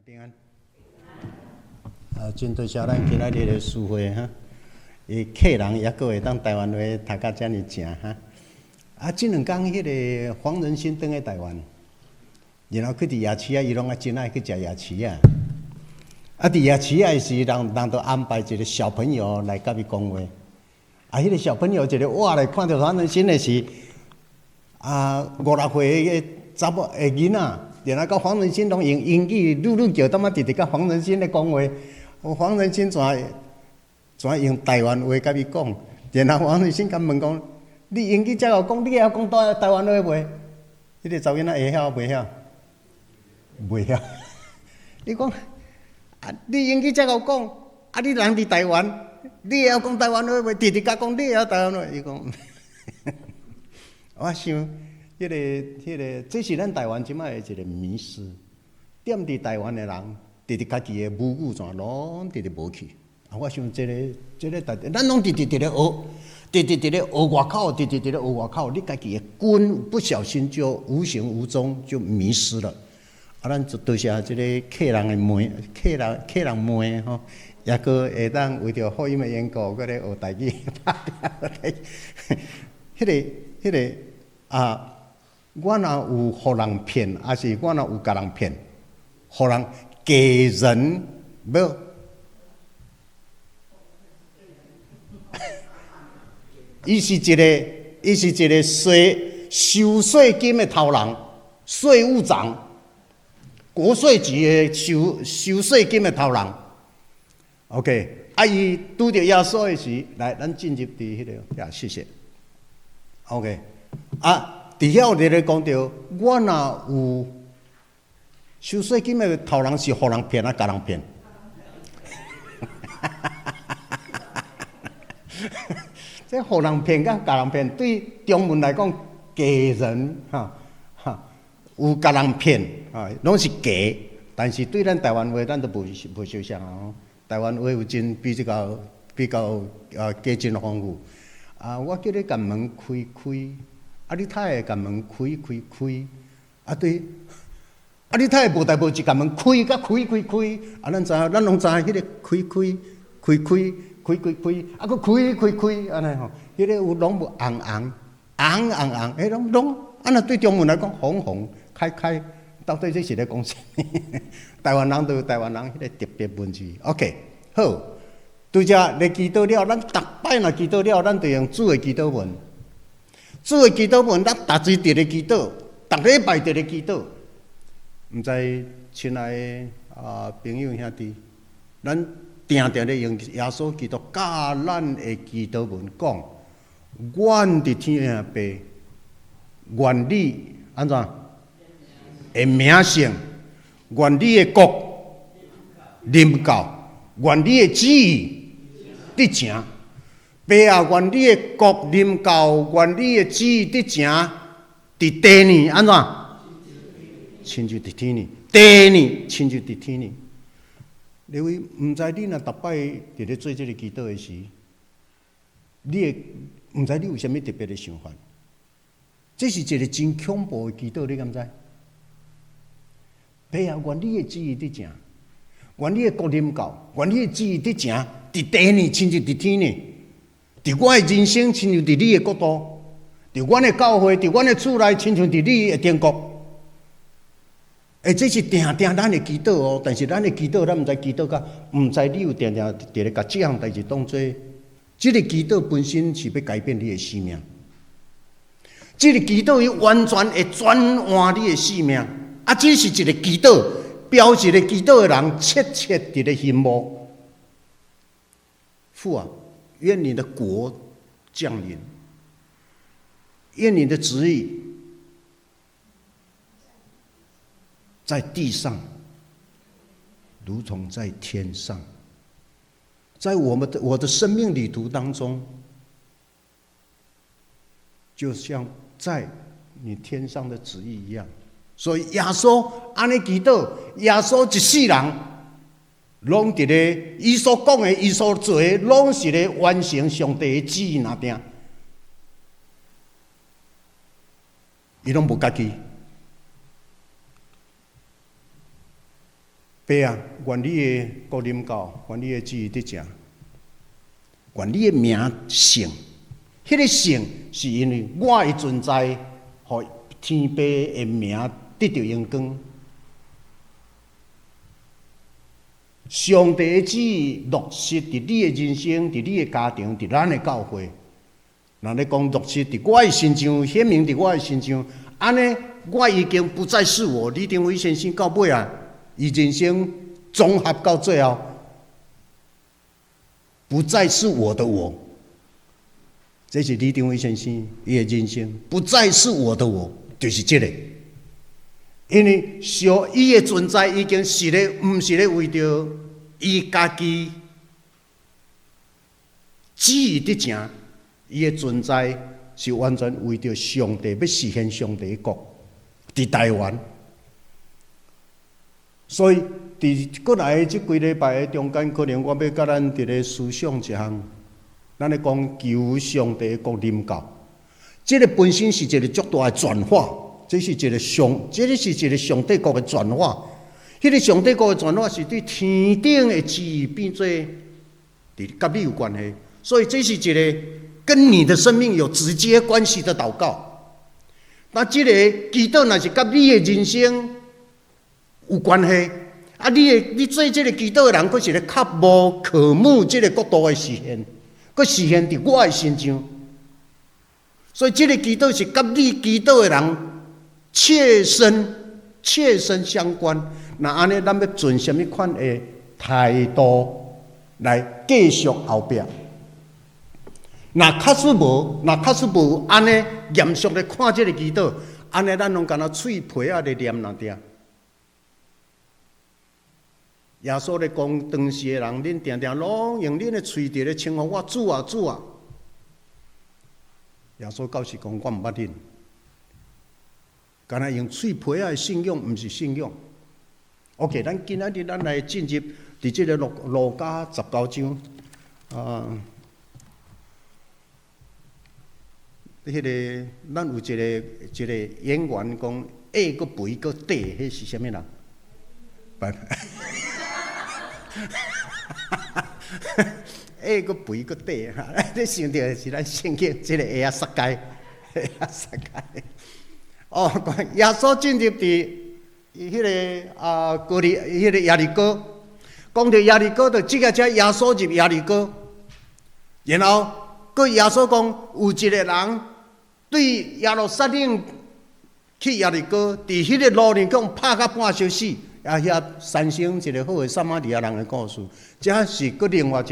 平安。啊，真多謝咱今仔日的聚會哈，伊客人猶閣會當台灣話讀甲遮爾正哈。啊，這兩工彼个黃仁勳轉來台灣，然後去佇夜市啊，伊攏愛真愛去食夜市啊。啊，佇夜市仔的時，人人就安排一個小朋友來佮伊講話。啊，彼個小朋友一个活來看著黃仁勳的時，啊，五六歲的查某的囡仔，然後佮黃仁勳攏用英語愈愈叫，淡仔直直佮黃仁勳咧講話。黃仁勳怎怎用台灣話佮伊講？然後黃仁勳共問講：你英語遮𠢕講，你會曉講台台灣話袂？彼個查某囡仔會曉袂曉？袂曉。你講啊，你英語遮𠢕講，啊，你人佇台灣，你會曉講台灣話袂？直直共講你會曉台灣話，伊講，我想，彼个彼个，這是咱台灣這擺的一個迷思。踮佇台灣的人，直直家己的母語怎攏直直無去。啊，我想這个這个代，咱攏直直佇咧學，直直佇咧學外口，直直佇咧學外口，你家己的根不小心就無形無蹤就迷失了。啊，咱就多謝這個客人的問，客人客人問吼，猶閣會當為著福音的緣故，閣咧學台語。彼个彼个啊，我若有予人騙，抑是我若有共人騙，予人給人無？伊是一個，伊是一個稅收稅金的頭人，稅務長，國稅局的收收稅金的頭人。OK，啊，伊拄著耶穌的時，來，咱進入佇彼個，呀，謝謝。OK，啊，佇遐有佇咧講著，我若有收稅金的頭人是予人騙啊，共人騙？這予人騙佮共人騙，對中文來講，給人哈哈有共人騙啊，攏是假。但是對咱台灣話，咱就無無相像啊。台灣話有真比較比較啊，加真豐富。啊，我叫你共門開開，啊，你太會共門開開開，啊對，啊你太會無代無誌共門開佮開開開，啊咱知影，咱攏知影彼个開開開開開開開，啊閣開開開，按呢吼，彼个有攏無紅紅紅紅紅，彼攏攏，啊若對中文來講，紅紅開開，到底這是咧講啥物？台灣人就有台灣人彼個特別文字。OK，好。拄才咧祈禱了，咱逐擺若祈禱了，咱就用主的祈禱文。主的祈禱文，咱逐日佇咧祈禱，逐禮拜佇咧祈禱。毋知親愛的啊朋友兄弟，咱定定咧用耶穌基督教咱的祈禱文講：願佇天的爸，願你按怎的名聖，願你的國臨到，願你的旨意得成。爸啊，願你的國臨到，願你的旨意得成，佇地呢按怎？親像佇天呢，地呢親像佇天呢。你位毋知你若逐擺佇咧做這个祈禱的時，你會毋知你有啥物特別的想法？這是一個真恐怖的祈禱，你敢知？爸啊，願你的旨意得成，願你的國臨到，願你的旨意得成，佇地呢，親像佇天呢，佇我的人生，親像佇你的國度，佇阮的教會，佇阮的厝內，親像佇你的天國。欸，這是定定咱的祈禱哦，但是咱的祈禱，咱毋知祈禱甲，毋知你有定定佇咧共這項代誌當做，這个祈禱本身是欲改變你的生命，這个祈禱伊完全會轉換你的生命，啊，只是一个祈禱，表示咧祈禱的人切切佇咧羨慕。父啊，願你的國降臨，願你的旨意在地上，如同在天上。在我們的我的生命旅途當中，就像在你天上的旨意一樣。所以耶穌按呢祈禱，耶穌一世人攏佇咧，伊所講的，伊所做的，攏是咧完成上帝的旨意爾定，伊攏無家己。爸啊，願你的國臨到，願你的旨意得成，願你的名聖。彼個聖是因為我的存在，予天父的名得著榮光。上帝的旨意落實佇你的人生，佇你的家庭，佇咱的教會。若咧講落實佇我的身上，顯明佇我的身上，按呢，我已經不再是我。李登輝先生到尾啊，伊人生綜合到最後，不再是我的我。這是李登輝先生伊的人生，不再是我的我，就是這個。因為上伊的存在已經是咧，毋是咧為著伊家己旨意得成，伊的存在是完全為著上帝，欲實現上帝的國佇台灣。所以佇過來的這幾禮拜的中間，可能我欲佮咱佇咧思想一項，咱咧講求上帝的國臨到，這個本身是一個足大的轉化，這個是一個上帝國的轉化。彼個上帝國的轉化是對天頂的旨意變做佇佮你有關係，所以這是一個跟你的生命有直接關係的禱告。那這個祈禱若是佮你的人生有關係，啊，你做這個祈禱的人，閣是咧較無渴慕這個國度的實現，閣實現佇我的身上。所以這個祈禱是佮你祈禱的人切身相關。若按呢，咱欲存啥物款的態度來繼續後壁？若確實無，若確實無按呢嚴肅咧看這個祈禱，按呢咱攏敢若喙皮仔咧念爾爾。耶穌咧講，當時的人，恁定定攏用恁的喙佇咧稱呼我主啊主啊。耶穌到時講，我毋捌恁。敢若用喙皮仔的信仰，毋是信仰。OK，咱今仔日咱來進入佇這個路加19章啊。彼個咱有一個演員講，矮閣肥閣短，彼是啥物人？矮閣肥閣短，你想著的是咱聖經這個鞋仔捒街，鞋仔捒街。哦，耶穌進入佇彼個啊，高利，彼個耶利哥，講著耶利哥，就這個遮耶穌入耶利哥，然後閣耶穌講有一個人對耶路撒冷去耶利哥，佇彼個路裡共拍甲半相死，啊，遐產生一個好的撒瑪利亞人的故事。這是閣另外一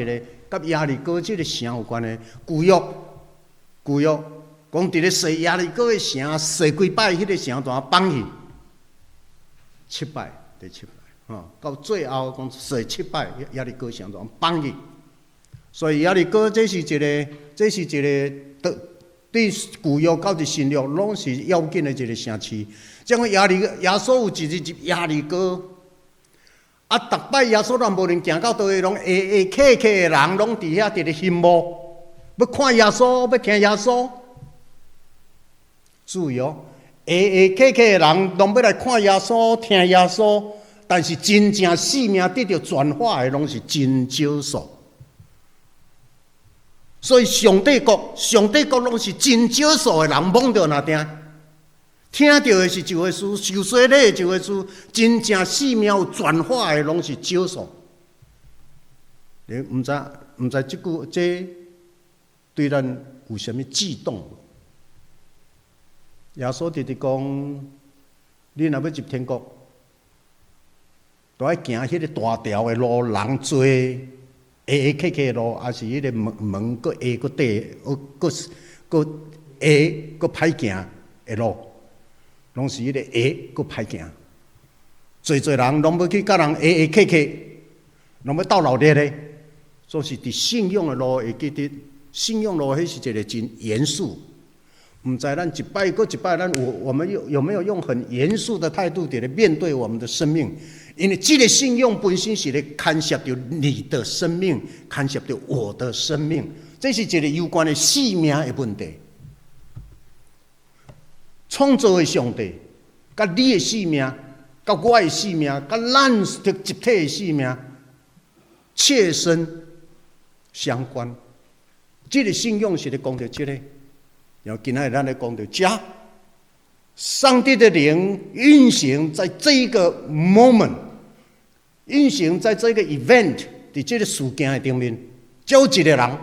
個佮耶利哥這個城有關的舊約，舊約講佇咧洗耶利哥的城，洗幾擺，彼個城就崩去七擺，第七擺，吼，到最後講洗七擺，耶利哥城就崩去。所以耶利哥這是一個，這是一個對對舊約到佇新約攏是要緊的一個城市。這樣耶穌有一日入耶利哥，啊，逐擺耶穌若無論行到佗位，攏下下客客的人攏佇遐佇咧羨慕，欲看耶穌，欲聽耶穌。注意哦，下下客客的人攏欲來看耶穌、聽耶穌，但是真正性命得著轉化的，攏是真少數。所以上帝國，上帝國攏是真少數的人摸著爾定，聽著的是一回事，受洗禮一回事，真正性命有轉化的攏是少數。你毋知毋知這句這對咱有啥物激動？耶穌直直講，你若欲入天國，都愛行彼個大條的路，人濟，狹狹窄窄的路，抑是彼個門門閣狹閣短，閣閣狹閣歹行的路，攏是彼個狹閣歹行。濟濟人攏欲去佮人狹狹窄窄，攏欲鬥鬧熱咧。所以是佇信仰的路會記得，信仰路彼是一個真嚴肅。毋知咱一擺閣一擺，咱有我們有有沒有用很嚴肅的態度佇咧面對我們的生命？因為這個信仰本身是咧牽涉著你的生命，牽涉著我的生命，這是一個攸關的性命的問題。創造的上帝，佮你的性命佮我的性命，佮咱的集體的性命切身相關。這个信仰是咧講著這个，然後今仔日咱咧講著遮，上帝的靈運行在這一個 moment，運行在這個 event，佇這个事件的頂面，有一个人，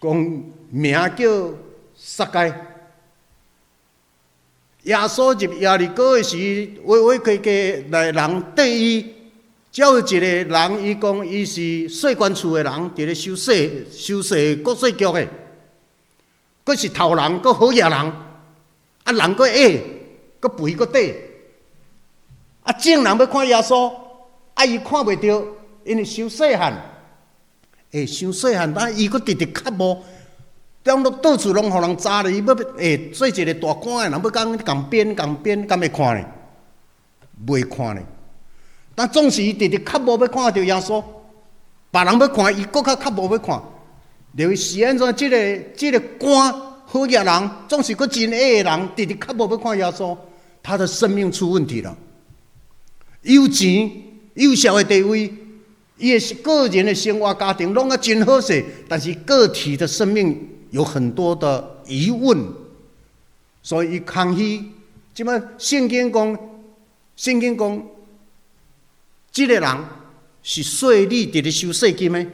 講名叫撒該。耶穌入耶利哥的時，圍圍規家來人綴伊，有一个人，伊講伊是稅關處的人，佇咧收稅、收稅國稅局的，閣是頭人，閣好額人，啊人閣矮，閣肥閣短，啊眾人欲看耶穌，啊伊看袂著，因為傷細漢，欸，傷細漢，但伊閣直直較無。中攏到處攏予人紮咧，伊欲欸做一个大官的人，欲共共編共編，敢會看呢？袂看呢。但總是伊直直較無欲看著耶穌，別人欲看，伊閣較較無欲看。就是按怎？這个官好額人，總是閣真矮的人，直直較無欲看耶穌，他的生命出問題了。有錢有社會地位，伊的個人的生活家庭攏啊真好勢，但是個體的生命有很多的疑問，所以伊空虛。這擺聖經講，聖經講，這个人是稅吏佇咧收稅金的，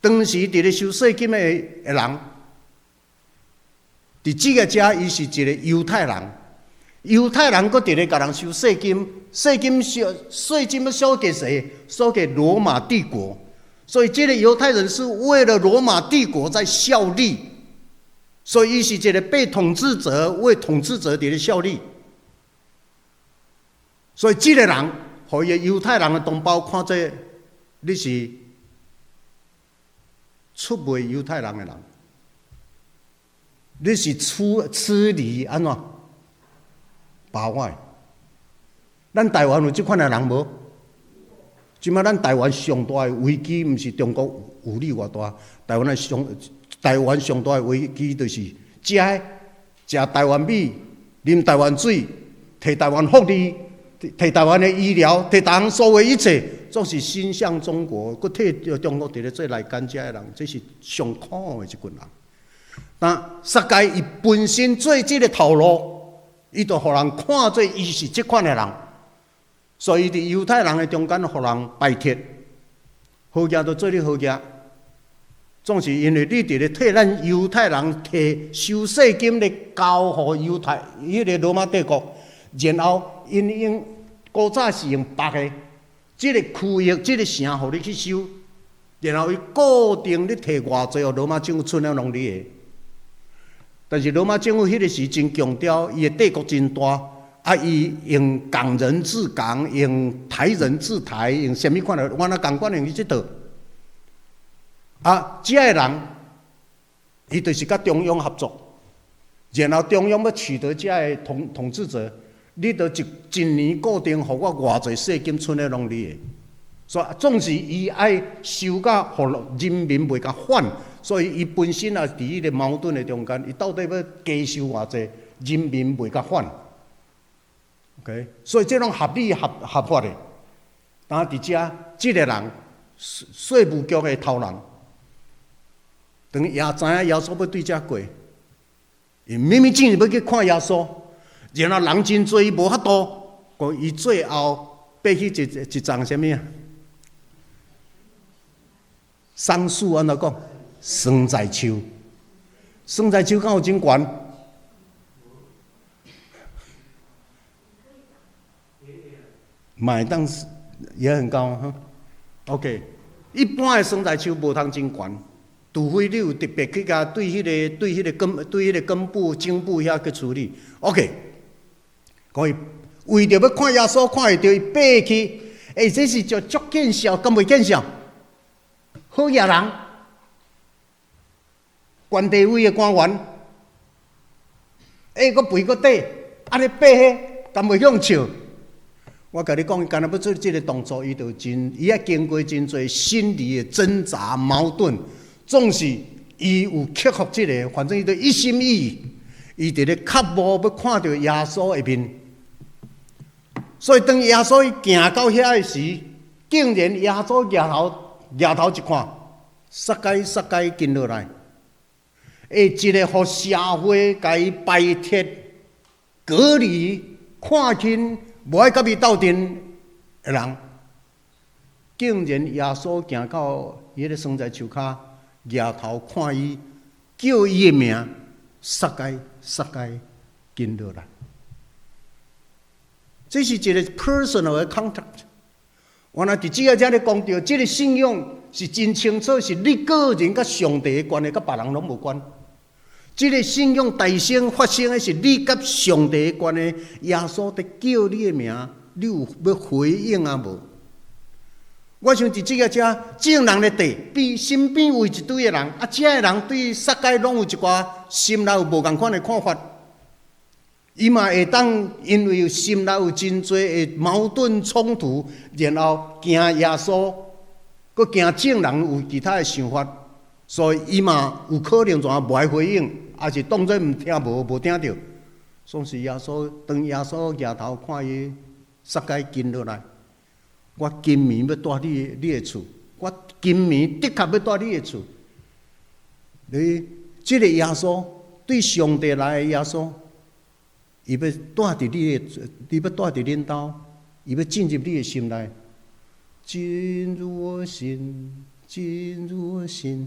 當時佇咧收稅金的人，佇這个遮伊是一个猶太人，猶太人閣佇咧共人收稅金，稅金收稅金欲收給誰？收給羅馬帝國。所以這个猶太人是為了羅馬帝國在效力，所以伊是一个被統治者為統治者佇咧效力。所以這个人，予伊猶太人的同胞看做你是出賣猶太人的人，你是出出離按怎包我？咱台灣有這款的人無？這擺咱台灣上大的危機，毋是中國有理偌大，台灣上大的危機就是食的食台灣米，啉台灣水，提台灣福利，提台灣的醫療，提台灣所有一切，總是心向中國，閣替中國佇咧做內奸遮的人，這是上苦的一群人。但撒該伊本身做這个頭路，伊就予人看做伊是這款的人。所以佇猶太人的中間，予人排斥，好額就做你好額，總是因為你佇咧替咱猶太人提收稅金咧交予猶太彼个羅馬帝國，然後𪜶用古早是用縛的，這个區域這个城予你去收，然後伊固定你提偌濟，予羅馬政府剩了攏你的。但是羅馬政府彼个時真強調，伊的帝國真大。啊！伊用港人治港，用台人治台，用啥物款的？原來共款用伊這套。啊，這个人，伊就是佮中央合作，然後中央欲取得這个統治者，你著一一年固定予我偌濟稅金，剩的攏你的。所以總是伊愛收甲予人民袂共反，所以伊本身也佇彼个矛盾的中間，伊到底欲加收偌濟，人民袂共反。OK，所以這攏合理合合法的。但佇遮，這个人稅務局的頭人，當伊知影耶穌欲對遮過，伊明明真是欲去看耶穌，然後人真濟，伊無法度，講伊最後爬去一一叢啥物啊？桑樹按怎講？桑棑樹，桑棑樹敢有真懸？買當也很高哈。OK，一般的桑棑樹無通真懸，除非你有特別去共對彼个根部、莖部遐去處理。OK，講伊為著欲看耶穌，看會著伊爬去，欸，這是足足見笑，敢袂見笑？好額人，懸地位的官員，欸，閣肥閣短，按呢爬彼，敢袂向笑？我共你講，敢若欲做這个動作，伊就真，伊愛經過真濟心理的掙扎矛盾，總是伊有克服這个，反正伊就一心一意，伊佇咧腳步欲看著耶穌的面。所以當耶穌伊行到遐的時，竟然耶穌舉頭一看，撒該撒該緊落來，欸，一个予社會共伊排斥、隔離、看輕、無愛佮伊鬥陣的人，竟然耶穌行到伊彼个桑棑樹跤，舉頭看伊，叫伊的名，撒該撒該緊落來。這是一个 personal 的 contact。原來佇這个遮咧講著，這个信仰是真清楚，是你個人佮上帝的關係，佮別人攏無關。這个信仰大聲發生的是你佮上帝的關係。耶穌佇叫你的名，你有欲回應啊無？我想佇這个遮眾人咧地，比身邊圍一堆的人，啊，遮的人對撒該攏有一寡心內有無仝款的看法。伊嘛會當因為心內有真濟的矛盾衝突，然後驚耶穌，閣驚眾人有其他的想法，所以伊嘛有可能怎啊無愛回應，抑是當做毋聽無無聽著。總是耶穌當耶穌舉頭看伊，撒該緊落來，我今暝欲蹛你的厝，我今暝的確欲蹛你的厝。你這个耶穌對上帝來的耶穌。伊欲蹛佇你的，伊欲蹛佇恁兜，伊欲進入你的心內，進入我心，進入我心，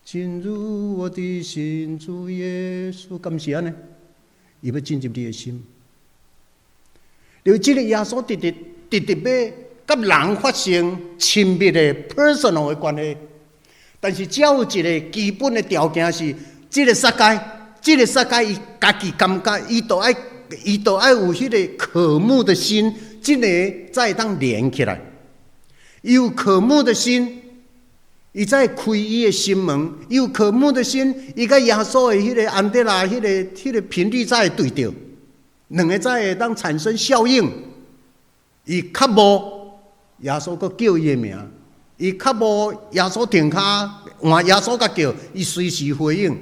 進入我的心，主耶穌，敢是按呢？伊欲進入你的心，因為這个耶穌直直直直欲佮人發生親密的 personal 的關係，但是只有一个基本的條件是，這个撒該。這个撒該伊家己感覺，伊就愛有彼个渴慕的心，這个才會當連起來。伊有渴慕的心，伊才會開伊的心門；伊有渴慕的心，伊佮耶穌的彼个安德拉、彼个頻率才會對著，兩个才會當產生效應。伊較無耶穌閣叫伊的名，伊較無耶穌停跤換耶穌共叫，伊隨時回應。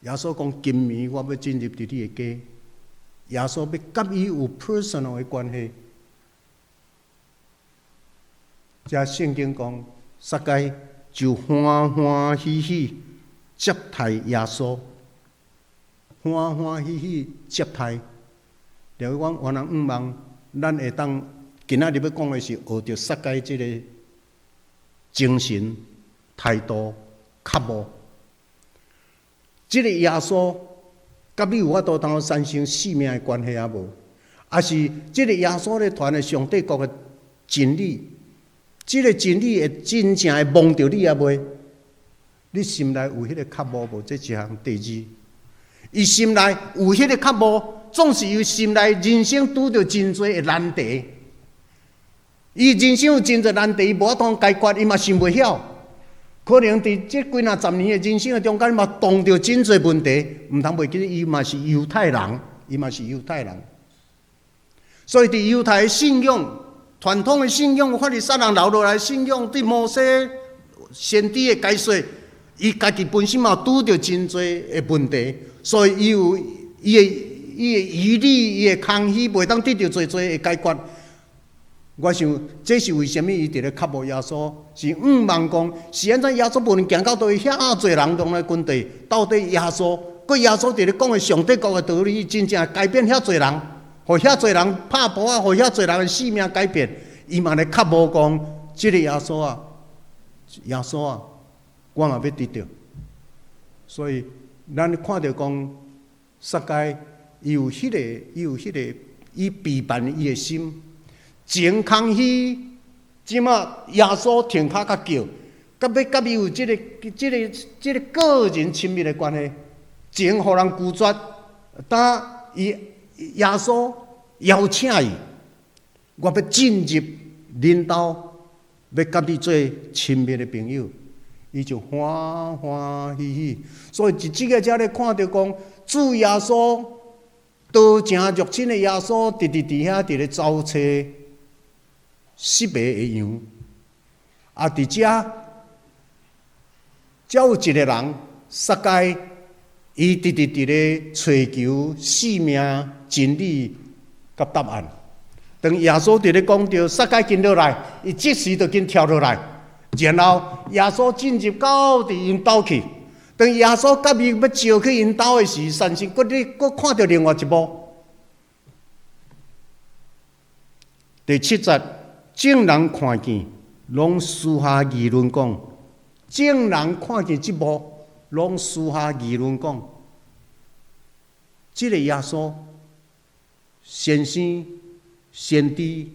耶穌講：今暝我欲進入佇你的家。耶穌欲佮伊有 personal 的關係。遮聖經講，撒該就歡歡喜喜接待耶穌，歡歡喜喜接待。了我原來向望，咱會當今仔日欲講的是學著撒該這个精神態度較無。這个耶穌佮你有法度當產生性命的關係抑無？抑是這个耶穌咧傳的上帝國的真理，這个真理會真正會摸著你抑未？你心內有彼个渴慕無？這一項第二，伊心內有彼个渴慕，總是伊心內人生拄著真濟的難題。伊人生有真濟難題，伊無法度解決，伊嘛想袂曉。可能佇這幾若十年的人生的中間，嘛碰著真濟問題，毋通袂記得伊嘛是猶太人，伊嘛是猶太人。所以佇猶太的信仰、傳統的信仰、法利賽人留落來信仰，對摩西先知的解說，伊家己本身嘛拄著真濟的問題，所以伊有伊的疑慮、伊的空虛，袂當得著濟濟的解決。我想，這是為啥物伊佇咧渴慕耶穌，是向望講，是按怎耶穌無論行到佗位，遐濟人攏來跟綴，到底耶穌，閣耶穌佇咧講的上帝國的道理，真正改變遐濟人，予遐濟人拍噗仔，予遐濟人的性命改變。伊嘛咧渴慕講，這个耶穌啊，耶穌啊，我嘛欲得著。所以，咱看著講，撒該伊有彼个，伊有彼个，伊備辦伊的心。前空虛，這馬耶穌停跤共叫，佮欲佮伊有這个個人親密的關係，前予人拒絕，當伊耶穌邀請伊，我欲進入恁兜，欲佮你做親密的朋友，伊就歡歡喜喜。所以佇這个遮咧看著講，主耶穌道成肉身的耶穌，直直佇遐佇咧走揣失迷的羊，啊！佇遮，遮有一个人，撒該，伊直直佇咧揣求性命真理佮答案。當耶穌佇咧講著撒該緊落來，伊即時就緊跳落來，然後耶穌進入到佇𪜶兜去。當耶穌佮伊欲招去𪜶兜的時，但是閣你閣看著另外一幕。第七節，眾人看見，攏私下議論講，眾人看見這幕，攏私下議論講，這个耶穌先生，先知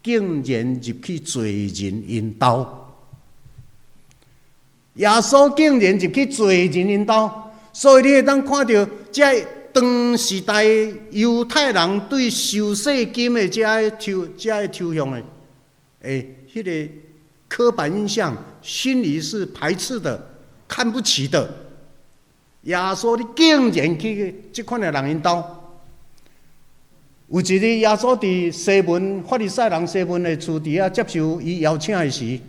竟然入去罪人𪜶兜，耶穌竟然入去罪人𪜶兜，所以你會當看著這當時代猶太人對收稅金的這个抽象的，彼个刻板印象，心裡是排斥的、看不起的。耶穌你竟然去這款的人𪜶兜。有一日，耶穌佇西門法利賽人西門的厝佇遐接受伊邀請的時，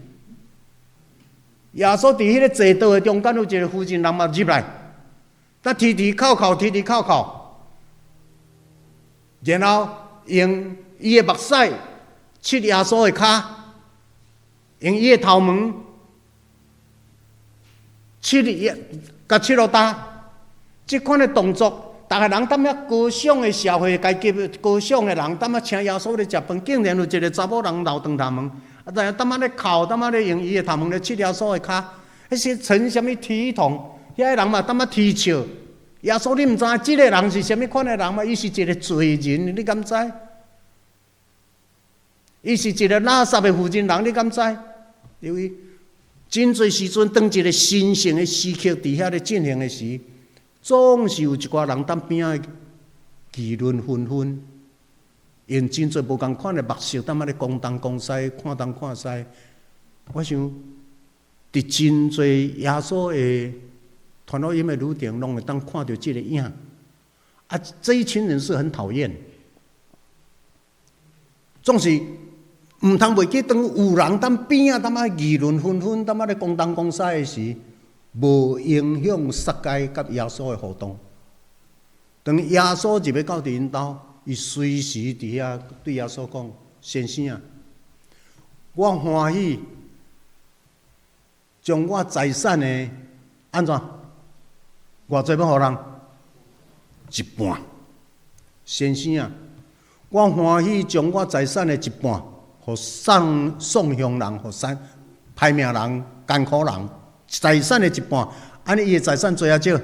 耶穌佇彼个坐桌的中間有一个婦人人嘛入來，他啼啼哭哭，啼啼哭哭，然後用伊的目屎拭耶穌的跤，用伊的頭毛拭伊，共拭落焦，這款的動作。逐个人踮遐高尚的社會階級，高尚的人踮遐請耶穌咧食飯，竟然有一个查某人留長頭毛，啊，但踮遐咧哭，踮遐咧用伊的頭毛咧拭耶穌的跤，彼是成啥物體統？遐个人嘛踮遐啼笑。耶穌，你毋知這个人是啥物款的人嗎？伊是一个罪人，你敢知？伊是一个垃圾的婦人人，你敢知？因為真濟時陣，當一个神聖的時刻佇遐咧進行的時，總是有一寡人佇邊仔議論紛紛，用真濟無仝款的目色踮遐咧講東講西，看東看西。我想，佇真濟耶穌的傳福音的旅程，攏會當看著這个影。啊，這一群人是很討厭，總是毋通袂記，當有人佇邊仔踮遐議論紛紛，踮遐咧講東講西的時，無影響撒該佮耶穌的互動。當耶穌入去到佇𪜶兜，伊隨時佇遐對耶穌講：“先生啊，我歡喜將我財產的按怎？偌濟欲予人？一半。先生啊，我歡喜將我財產的一半，予送送鄉人，予送歹命人、艱苦人。”財產的一半，按呢伊的財產濟抑少？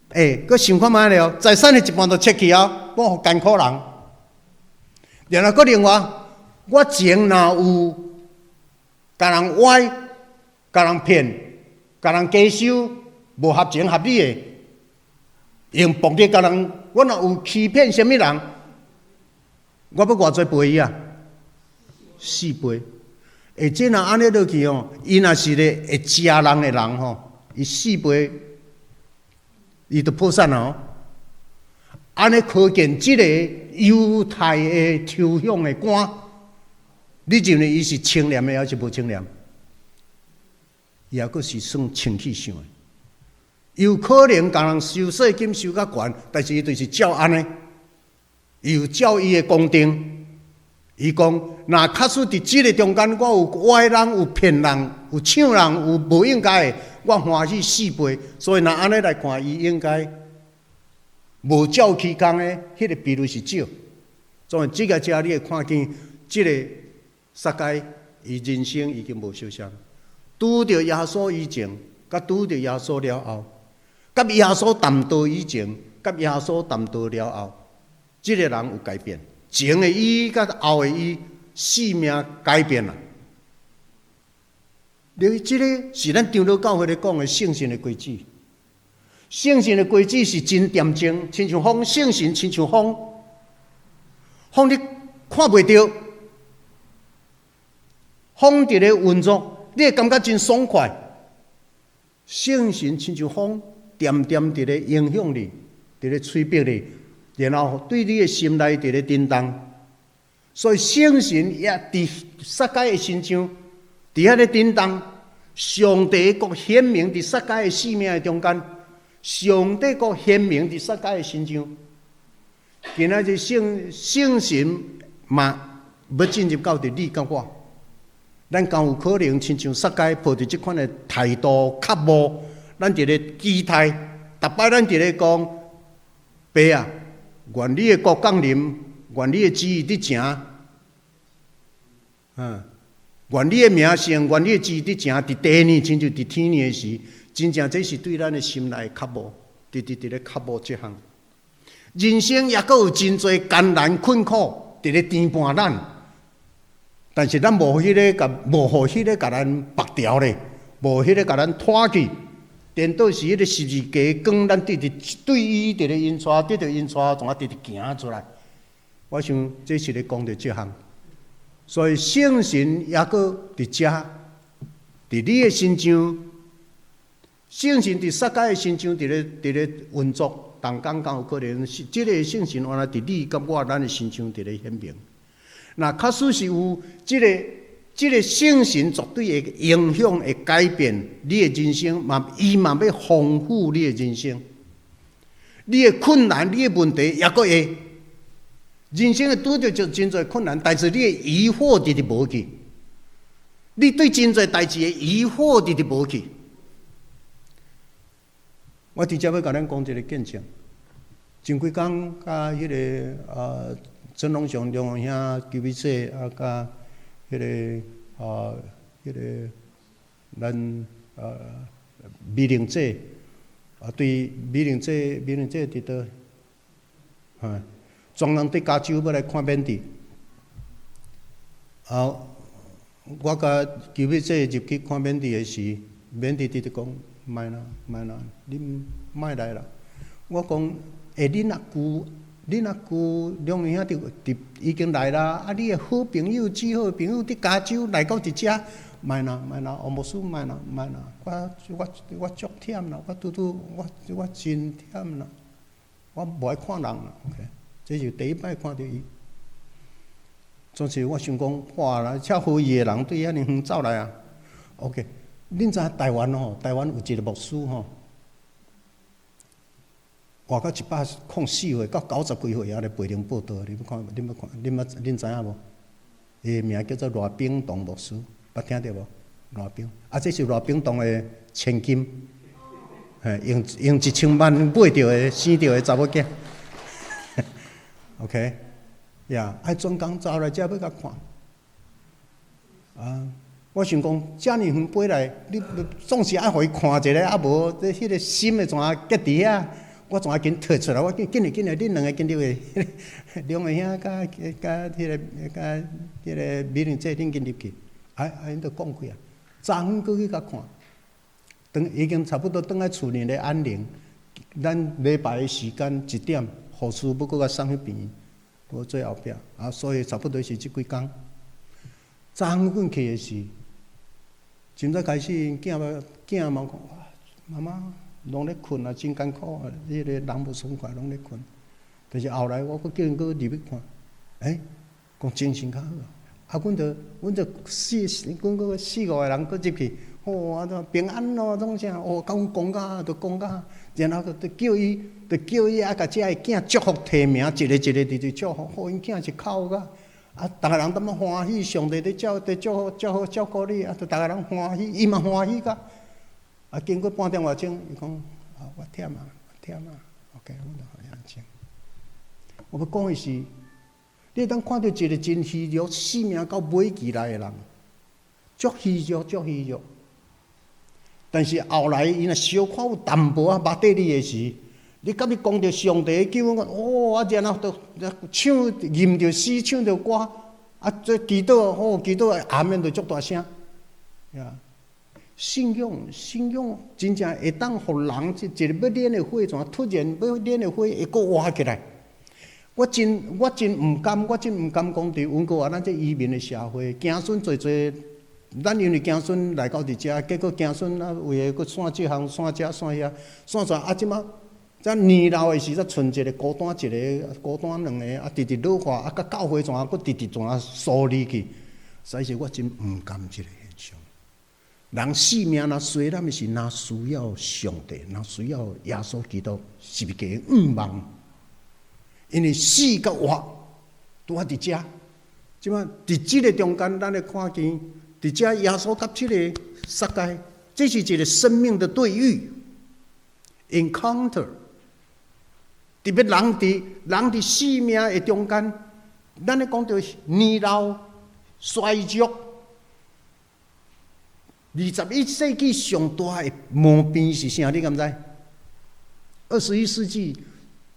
欸，閣想看覓了？財產的一半都切去啊，我予艱苦人。然後閣另外，我前若有共人歪、共人騙、共人假收，無合情合理的，用暴力共人，我若有欺騙啥物人，我欲偌濟賠伊啊？四倍。欸，這若按呢落去吼，伊若是咧會食人的人吼，伊四倍，伊就破產了。按呢可見，這个猶太的抽象的官，你認為伊是清廉的抑是無清廉？伊抑閣是算清氣想的，有可能共人收稅金收較懸，但是伊就是照按呢，伊有照伊的公定。伊講，若確實佇這个中間，我有歪人，有騙人，有搶人，有無應該的，我歡喜四倍。所以若按呢來看，伊應該無照起工的，彼个比率是少。所以這个遮你會看見，這个撒該伊人生已經無相像。拄著耶穌以前，佮拄著耶穌了後，佮耶穌談道以前，佮耶穌談道了後，這个人有改變。前的伊佮後的伊，性命改變啦。你這个是咱長老教會咧講的聖神的果子。聖神的果子是真恬靜，親像風，聖神親像風，風你看袂著，風佇咧運作，你會感覺真爽快。聖神親像風，恬恬佇咧影響你，佇咧催逼你。然後對你的心內佇咧震動，所以聖神也佇撒該的身上，佇遐咧震動。上帝閣顯明佇撒該的生命的中間，上帝閣顯明佇撒該的身上。今仔日聖聖神嘛欲進入到佇你佮我，咱敢有可能親像撒該抱著這款的態度渴慕，咱佇咧期待，逐擺咱佇咧講，爸啊，願你的國降臨，願你的旨意得成，願你的名聖，願你的旨意得成，佇地呢，親像佇天呢的時，真正這是對咱的心內渴慕，直直佇咧渴慕這項。人生抑閣有真濟艱難困苦佇咧牽絆咱，但是咱無彼个共，無予彼个共咱縛牢咧，無彼個共咱拖去。顛倒是彼个十字架光，咱直直對伊佇咧引帶，得著引帶，怎啊直直行出來？我想這是咧講著這項，所以聖神抑閣佇遮，佇你的身上，聖神佇撒該的身上佇咧佇咧運作。同工敢有可能是這个聖神原來佇你佮我咱的身上佇咧顯明。若確實是有這个這个聖神絕對會影響、會改變你的人生，嘛伊嘛欲豐富你的人生。你的困難、你的問題，抑閣會人生會拄著就真濟困難，但是你的疑惑直直無去。你對真濟代誌的疑惑直直無去。我直接欲共咱講一个見證。前幾工佮彼个陳龍雄龍兄求美姐啊，佮彼个啊，彼个咱美玲姐啊，對美玲姐，美玲姐佇佗？哈，專人佇加州欲來看免治。啊，我佮求美姐入去看免治的時，免治直直講，莫啦，莫啦，你莫來啦。我講，欸，恁阿舅，恁阿舅兩个兄佇佇已經來啦。啊，你的好朋友，至好的朋友佇加州來到佇遮，莫啦，莫啦，王牧師莫啦，莫啦，我我我足忝啦，我拄拄我我真忝啦，我無愛看人啦。OK，這是第一擺看著伊。總是我想講，哇啦，遮好意的人對遐爾遠走來啊。OK，恁知影台灣吼？台灣有一個牧師吼，活到104歲到90幾歲，猶咧陪恁報道，你欲看，你欲看，你捌恁知影無？伊的名叫做賴炳棟牧師，捌聽著無？賴炳，啊，這是賴炳棟的千金，嘿，用用1000萬買著的，生著的查某囝。OK，呀，愛專工走來遮欲共看。啊，我想講，遮爾遠飛來，你總是愛予伊看一下，啊無這彼个心會怎啊結佇遐？我怎啊緊提出來？我緊緊來緊來，恁兩个緊入去，兩个兄佮佮彼个佮彼个美玲姐，恁緊入去。啊啊，𪜶就講開啊，昨昏閣去共看，轉已經差不多轉來厝裡咧安寧。咱禮拜的時間一點，護士欲閣共送去病院，無最後壁啊，所以差不多是這幾工。昨昏阮去的時，真早開始，𪜶囝嘛囝嘛講，哇，媽媽攏咧睏啊，真艱苦啊，彼个人無爽快，攏咧睏。但是後來我閣叫𪜶閣入去看，欸，講精神較好。啊，阮就阮就四，阮閣四五個人閣入去，吼啊，都平安咯，創啥？哦，共阮講甲，就講甲，然後就叫伊，就叫伊啊，共遮的囝祝福提名，一个一个直直祝福，吼，𪜶囝是哭甲，啊，逐个人感覺歡喜，上帝佇照佇祝福祝福照顧你，啊，就逐个人歡喜，伊嘛歡喜甲。啊，經過半點外鐘，伊講啊，我忝啊，我忝啊，OK，阮就予伊安靜。我欲講的是，你會當看著一個真虛弱、生命到尾期來的人，足虛弱，足虛弱。但是後來伊若小可有淡薄仔捌底你的時，你佮伊講著上帝的救恩，哦，啊，然後就唱吟著詩，唱著歌，啊，這祈禱，哦，祈禱阿們就足大聲，呀。信仰，信仰真正會當予人一個欲煉的火，怎突然欲煉的火會閣活起來。我真我真毋甘，我真毋甘講佇溫哥華咱這移民的社會，子孫濟濟，咱因為子孫來到佇遮，結果子孫啊為的閣散這項散遮散遐，散煞啊這馬這年老的時，才賰一個孤單一个，孤單兩个，啊，直直老化，啊，佮教會怎啊閣直直怎啊疏離去，實在是我真毋甘這個現象。人生命若衰，咱是若需要上帝，若需要耶穌基督，是毋是加向望？因為死佮活拄仔佇遮，這擺佇這個中間，咱咧看見佇遮耶穌佮這个撒該，這是一個生命的對遇，encounter。特別人佇生命的中間，咱咧講著年老衰弱。21世紀上大的毛病是啥？你敢知？21世紀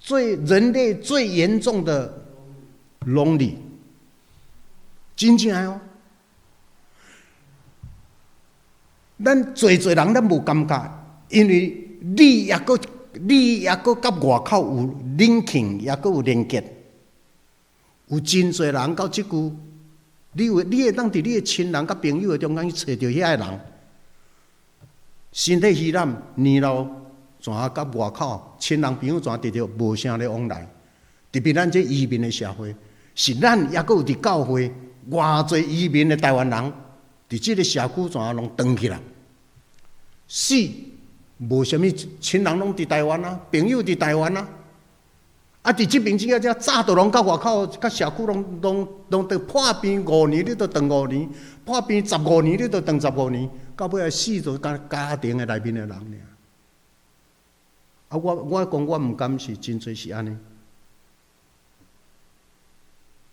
最人類最嚴重的 lonely，真正哦。咱濟濟人咱無感覺，因為你抑閣佮外口有 linking，抑閣有連結。有真濟人到這久，你會當佇你的親人佮朋友的中間去揣著遐个人，身體虛懶，年老，怎啊佮外口親人朋友怎佇著無啥咧往來。特別咱這移民的社會，是咱抑閣有佇教會，偌濟移民的台灣人，佇這个社區怎啊攏斷去啦？死，無啥物親人攏佇台灣啊，朋友佇台灣啊。啊！佇這邊這個早就攏到外口，佮社區攏攏攏佇破病五年，你都斷五年；破病十五年，你都斷十五年。到尾仔死就干家庭的內面的人爾。啊！我講我毋甘是真濟是按呢。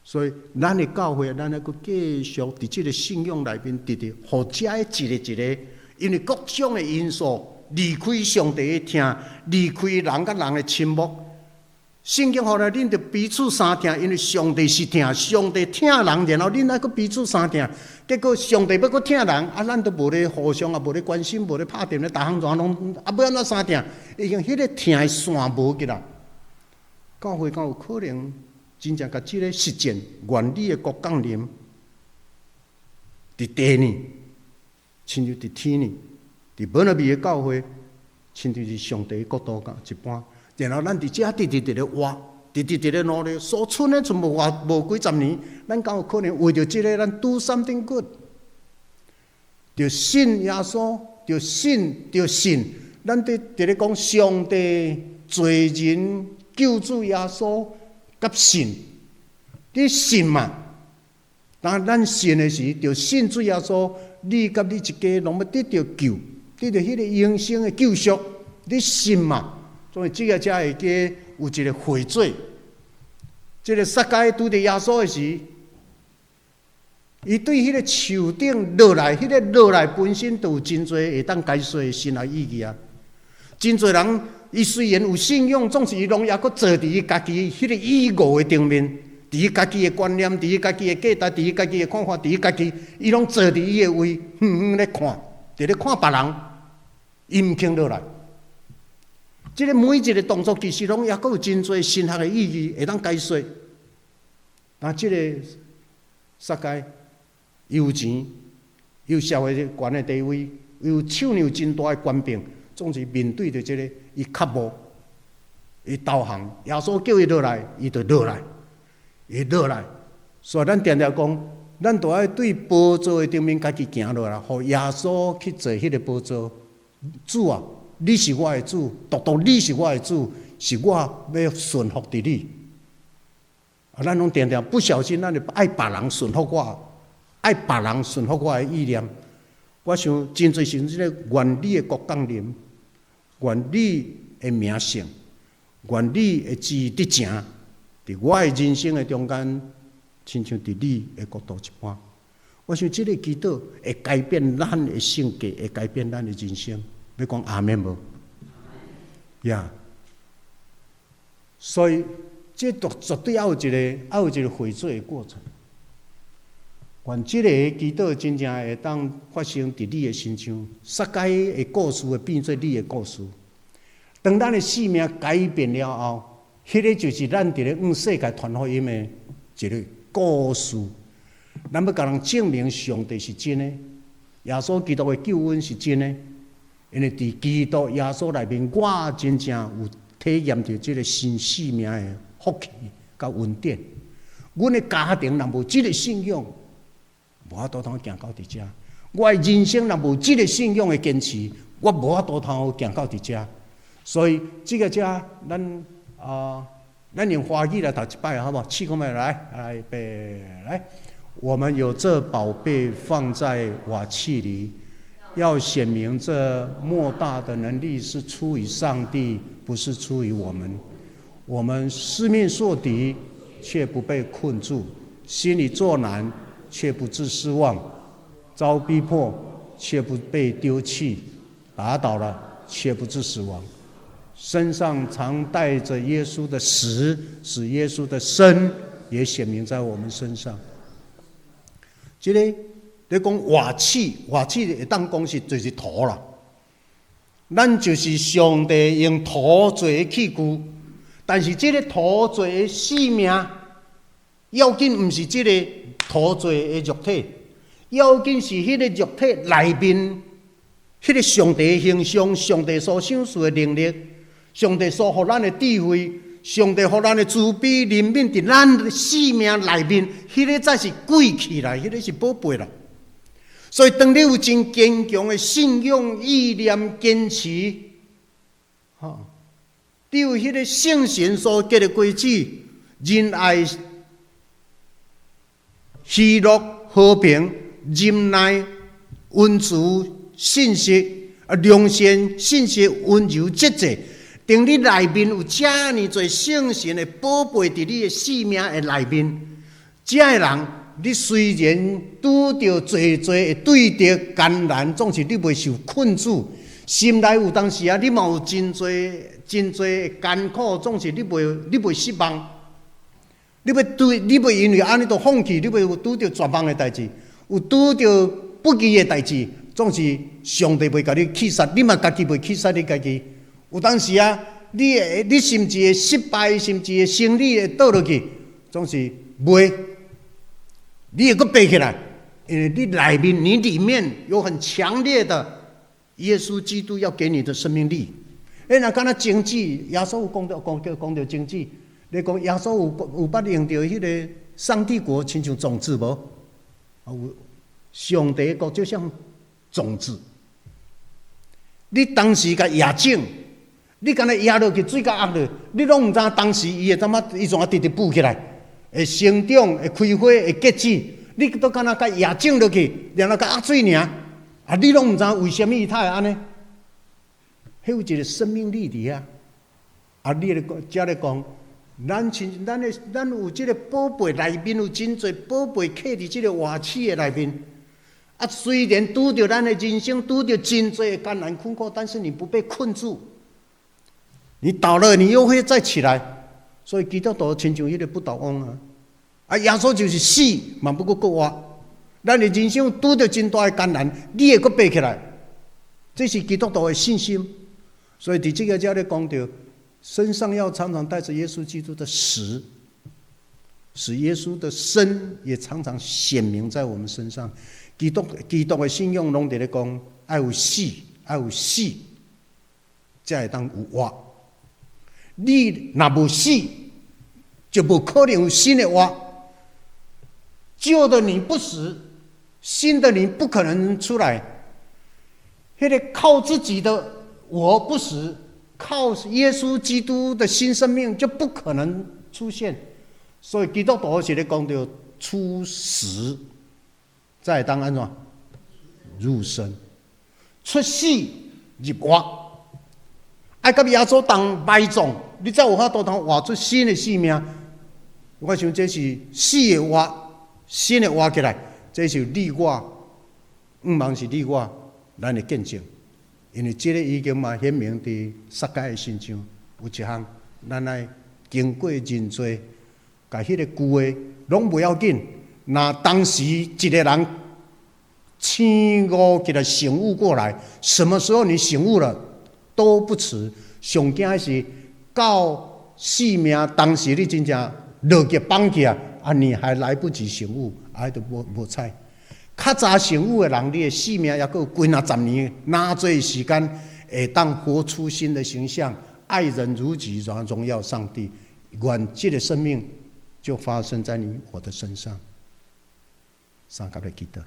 所以咱的教會，咱猶閣繼續佇這个信仰內面，直直予遮的一个一个，因為各種的因素離開上帝的疼，離開人佮人的親睦。聖經予咱恁著彼此相疼，因為上帝是疼，上帝疼人，然後恁愛閣彼此相疼。結果上帝欲閣疼人，啊，咱都無咧互相，也無咧關心，無咧拍電話，逐項怎攏啊，欲按怎相疼？已經彼个疼的線無去啦。教會敢有可能真正共這个實踐，願你的國降臨，佇地呢，親像佇天呢，佇本來的教會，親像是上帝的國度共一般。然後咱佇遮直直佇咧活，直直佇咧努力，所賰的賰無偌無幾十年，咱敢有可能為著這个，咱 do something good？著信耶穌，著信，著信，咱佇咧講上帝罪人救主耶穌佮信，你信嘛？當咱信的時，著信主耶穌，你佮你一家攏欲得著救，得著彼个永生的救贖，你信嘛？所以這个才會記有一个悔罪。這个撒該拄著耶穌的時，伊對彼个樹頂落來，彼个落來本身就有真濟會當解說的神學意義啊。真濟人，伊雖然有信仰，總是伊攏猶閣坐佇伊家己彼個以我的頂面，佇伊家己的觀念，佇伊家己的價值，佇伊家己的看法，佇伊家己，伊攏坐佇伊的位，遠遠咧看，佇咧看別人，伊毋肯落來。這个每一个動作其實攏猶閣有真濟神學的意義會當解說。但這个撒該有錢，有社會懸的地位，有手上真大的權柄，總是面對著這个，伊卻無，伊投降。耶穌叫伊落來，伊就落來，伊落來。所以咱定定講，咱著愛對寶座的頂面家己行落來，予耶穌去坐彼个寶座。主啊！你是我的主，獨獨你是我的主，是我欲順服佇你。啊，咱攏定定不小心，咱就愛別人順服我，愛別人順服我的意念。我想真濟時陣，這个願你的國降臨，願你的名聖，願你的旨意得成，佇我的人生的中間，親像佇你的國度一般。我想這个祈禱會改變咱的性格，會改變咱的人生。欲講阿們無？Yeah，所以這都絕對愛有一个，愛有一个悔罪的過程。願這个祈禱真正會當發生佇你的身上，撒該的故事會變做你的故事。當咱的生命改變了後，彼个就是咱佇咧向世界傳福音的一个故事。咱欲共人證明上帝是真的，耶穌基督的救恩是真的。因為佇基督耶穌內面，我真正有體驗著這个新生命的福氣佮恩典。阮的家庭若無這个信仰，無法度通行到佇遮。我的人生若無這个信仰的堅持，我無法度通行到佇遮。所以這个遮，咱啊，咱用華語來讀一擺，好無？試看覓來，來，預備，來。我們有這寶貝放在瓦器裡，要顯明這莫大的能力是出於上帝，不是出於我們。我們四面受敵，卻不被困住；心裡作難，卻不致失望；遭逼迫，卻不被丟棄；打倒了，卻不致死亡。身上常帶着耶穌的死，使耶穌的生也顯明在我們身上。這个你講瓦器，瓦器會當講是就是土啦。咱就是上帝用土做的器具，但是這个土做的生命，要緊毋是這个土做的肉體，要緊是彼个肉體內面，彼个上帝形象、上帝所賞賜的能力、上帝所予咱的智慧、上帝予咱的慈悲、憐憫，佇咱的生命內面，彼个才是貴起來，彼个是寶貝啦。所以，當你有真堅強的信仰、意念、堅持，吼，你有彼個聖神所結的果子，仁愛、喜樂、和平、忍耐、溫慈、信實、啊良善、信實、溫柔、節制。當你內面有遮爾濟聖神的寶貝佇你的生命的內面，這个人，你雖然拄著濟濟的對敵艱難，總是你袂受困住。心內有當時啊，你嘛有真濟真濟的艱苦，總是你袂失望。你欲對，你袂因為按呢就放棄，你袂有拄著絕望的代誌，有拄著不義的代誌，總是上帝袂共你棄殺，你嘛家己袂棄殺你家己。有當時啊，你會，你甚至會失敗，甚至會生理會倒落去，總是袂。你會閣爬起來，因為你內面，你裡面有很強烈的耶穌基督要給你的生命力。欸，若敢若種子，耶穌有講著講著講著種子，你講耶穌有捌用著彼个上帝國親像種子無？啊有，上帝國就像種子。你當時共掖種，你敢若掖落去水共壓落，你攏毋知影當時伊會怎仔，伊怎仔直直浮起來，會成長，會開花，會結子。你都敢若共掖種落去，然後共壓水爾，啊，你攏毋知影為啥物伊才會按呢？彼有一个生命力佇遐。啊，你咧講，遮咧講，咱親，咱的，咱有這个寶貝內面有真濟寶貝刻佇這个瓦器的內面。啊，雖然拄著咱的人生拄著真濟的艱難困苦，但是你不被困住。你倒了，你又會再起來。所以基督徒親像彼个不倒翁啊。啊，耶穌就是死，嘛不過閣活。咱的人生拄著真大的艱難，你會閣爬起來。這是基督徒的信心。所以佇這个遮咧講著，身上要常常帶著耶穌基督的死，使耶穌的生也常常顯明在我們身上。基督的信仰攏佇咧講，愛有死，愛有死，才會當有活。你若無死，就無可能有新的活。舊的你不死，新的你不可能出來。彼个靠自己的我不死，靠耶穌基督的新生命就不可能出現。所以基督徒是咧講著出死，才會當按怎入生，出死入活。愛佮耶穌同埋葬，你才有法度通活出新的生命。我想這是死的活，新的活起來，這是你我，毋茫是你我，咱的見證。因為這个已經嘛顯明佇撒該的身上有一項，咱愛經過認罪，共彼个舊的攏袂要緊。若當時一个人醒悟起來，醒悟過來，什麼時候你醒悟了都不遲。上驚的是到生命當時你真正落去放去啊，啊你還來不及醒悟，啊就無無彩。較早醒悟的人，你的生命猶閣有幾若十年，若濟時間會當活出新的形象，愛人如己，榮榮耀上帝。願這个生命就發生在你我的身上。三甲來祈禱。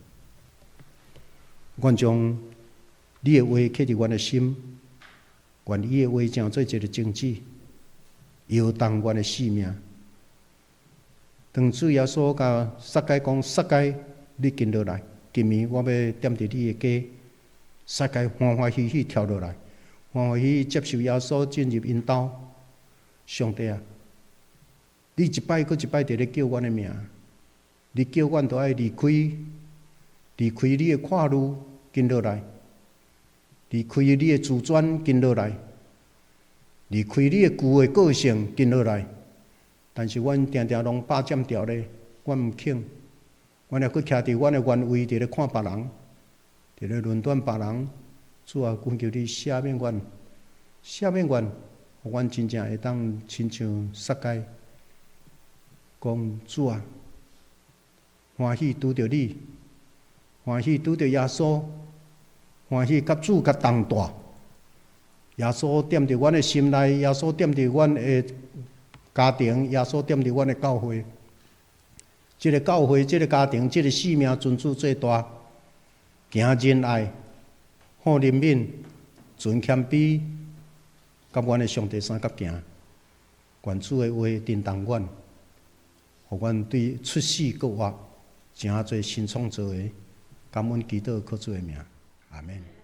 願將你的話刻佇阮的心，願你的話成做一个種子，搖動阮的性命。當主耶穌共撒該講：撒該，你緊落來，今暝我欲踮佇你的家。撒該歡歡喜喜跳落來，歡歡喜喜接受耶穌進入𪜶兜。上帝啊，你一擺閣一擺佇咧叫阮的名，你叫阮都愛離開，離開你的看慮，緊落來；離開你的自尊，緊落來；離開你的舊的個性，緊落來。但是阮定定攏霸佔著咧，阮毋肯，阮猶閣徛佇阮的原位，佇咧看別人，佇咧論斷別人。主啊，懇求你赦免阮，赦免阮，予阮真正會當親像撒該講，主啊，歡喜拄著你，歡喜拄著耶穌，歡喜佮主佮同蹛。耶穌踮佇阮的心內，耶穌踮佇阮的家庭，耶穌踮佇阮的教會。這个教會，這个家庭，這个性命，尊主做大，行仁愛，好憐憫，存謙卑，佮阮的上帝相佮行。願主的話震動阮，予阮對出死閣活，成做新創造的。感恩祈禱，靠主的名，阿們。